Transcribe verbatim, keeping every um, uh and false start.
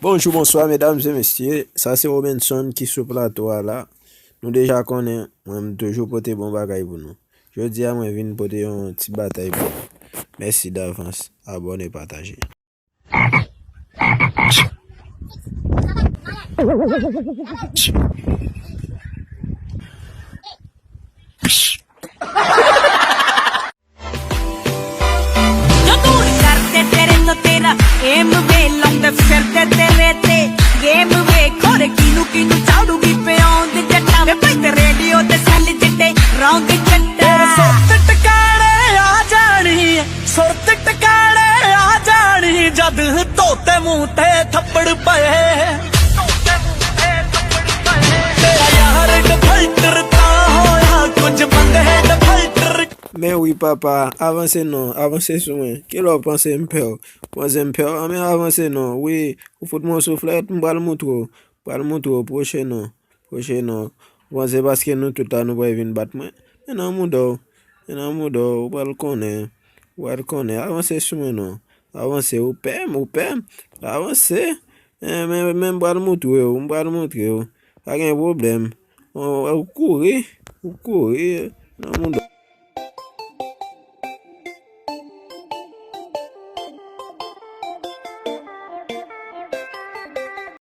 Bonjou, bonswa, medam e mesye. Sa se Robenson ki sou plato a la. Nou deja konnen, mwen m toujou pote bon bagay pou nou. Jodi a, mwen vin pote yon ti batay pou nou. Mèsi davans. Abòne, pataje. Yo duri karte tere no tera, M V long de ferte tere te, M V kore kinu kinu chaudu ki pe on de jata, me pai te radio te sali jete, rong jata. ਸੱਤ ਟਿਕਾਣੇ ਆ ਜਾਣੀ, ਸੁਰਤ ਟਿਕਾਣੇ ਆ ਜਾਣੀ, ਜਦ ਧੋਤੇ ਮੂੰਹ ਤੇ ਥੱਪੜ ਪਏ। ਤੇਰਾ ਯਾਰ ਡਿਫਾਲਟਰ ਤਾਂ ਹੋਇਆ, ਕੁਝ ਬੰਦੇ defaulter Men wi, papa, avanse non, avanse sou mwen. Kilè w panse m pè w? Panse m pè w? Anben, avanse non. Wi, ou fout mwen souflèt, m pral moutre w. Pral moutre w, pwoche non. Pwoche non. Ou panse paske nou tout la nou pral vin bat mwen? Men nan mouda w. Men nan mouda w, ou pral konnen. Ou pral konnen. Avanse sou mwen non. Avanse, ou pè m, ou pè m. Avanse. Men, men, men m pral moutre w, m pral moutre w. Pa gen pwoblèm. Ou, ou kouri, ou kouri. Nan mouda w.